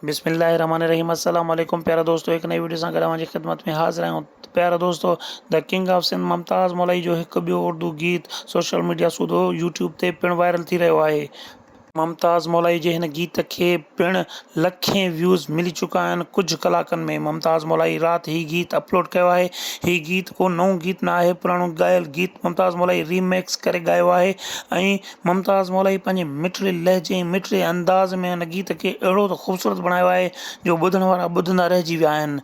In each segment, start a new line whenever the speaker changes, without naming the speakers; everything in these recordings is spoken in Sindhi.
بسم الله الرحمن الرحيم السلام عليڪم پيارا دوستو هڪ نئين وڊيو سان گڏ اوهان جي خدمت ۾ حاضر آهيون پيارا دوستو the king of Sindh Mumtaz Molai جو هڪ ٻيو اردو گيت سوشل ميڊيا سوڌو يوٽيوب تي پڻ وائرل ٿي رهيو آهي ممتاز مولائي جي هن گيت کي پڻ لکين ويوز ملي چڪا آهن ڪجهه ڪلاڪن ۾ ممتاز مولائي رات هي گيت اپلوڊ ڪيو آهي هي گيت ڪو نئون گيت نه آهي پراڻو ڳايل گيت ممتاز مولائي ريميڪس ڪري ڳايو آهي ۽ ممتاز مولائي پنهنجي مٺڙي لهجي ۽ مٺڙي انداز ۾ ان گيت کي اهڙو ته خوبصورت بڻايو آهي جو ٻڌڻ وارا ٻڌندا رهجي ويا آهن.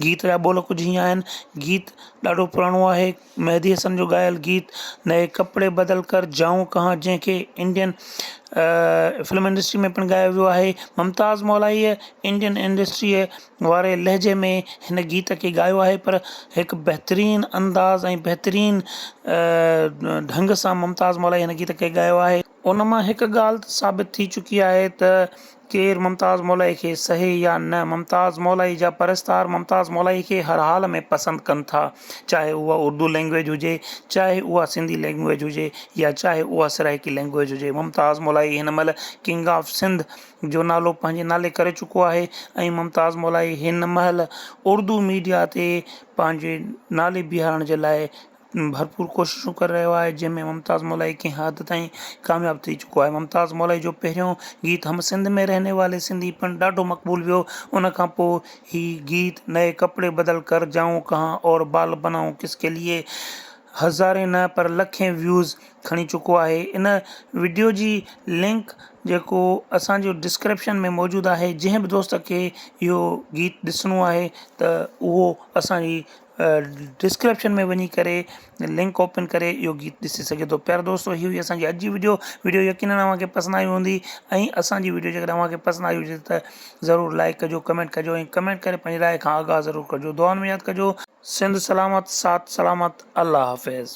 گيت جا ٻول ڪجهه هيئن آهن، گيت ڏاڍو پراڻو آهي، مهدي حسن جو ڳايل گيت نئي ڪپڙي بدل ڪر جائون ڪهان جنهن کي انڊين فلم انڊسٽري ۾ پڻ ڳايو ويو آهي. ممتاز مولائيء انڊين انڊسٽريء واري لهجي ۾ هن گيت کي ڳايو آهي پر هڪ بهترين انداز ۽ بهترين ڍنگ سان ممتاز مولائي هن گيت کي ڳايو آهي. ان مان هڪ ڳالهه ته ثابت ٿي چڪي آهي ته ڪير ممتاز مولائي کي سهي يا نه ممتاز مولائي جا پرستار ممتاز مولائي کي هر حال ۾ پسند ڪن ٿا چاهي اها اردو لينگويج هجي چاهي اها سنڌي لينگويج هجي يا چاهي اها سرائيڪي لينگويج هجي ممتاز مولائي هن مهل ڪنگ آف سنڌ جو نالو پنهنجي نالي ڪري چڪو آهي ۽ ممتاز مولائي هن مهل اردو ميڊيا تي پنهنجي نالي بيهارڻ جي لاء ڀرپور ڪوششون ڪري رهيو آهي جنهن ۾ ممتاز مولائي ڪنهن حد تائين ڪامياب ٿي چڪو آهي ممتاز مولائي جو پهريون گيت هم سنڌ ۾ رهني والي سنڌي پڻ ڏاڍو مقبول ويو ان کان پوء هي گيت نئي ڪپڙي بدل ڪر جائون ڪهان اور بال بنائون ڪس ڪي ليي هزارين نه پر لکين ويوز کڻي چڪو آهي ان وڊيو جي لنڪ جيڪو اسان جو ڊسڪرپشن ۾ موجود آهي جنهن به دوست کي اهو گيت ڏسڻو آهي ته اهو اسان جي ڊسڪرپشن ۾ وڃي ڪري لنڪ اوپن ڪري اهو گيت ڏسي سگهي ٿو پيارا دوستو هي هئي اسان جي اڄ جي وڊيو وڊيو يقينن اوهان کي پسند آئي هوندي ۽ اسان جي وڊيو جيڪڏهن اوهان کي پسند آئي هجي ته ضرور لائڪ ڪجو ڪمينٽ ڪجو ۽ ڪمينٽ ڪري پنهنجي راء کان آگاهه ضرور ڪجو دعائن ۾ ياد ڪجو سنڌ سلامت ساٿ سلامت الله حافظ.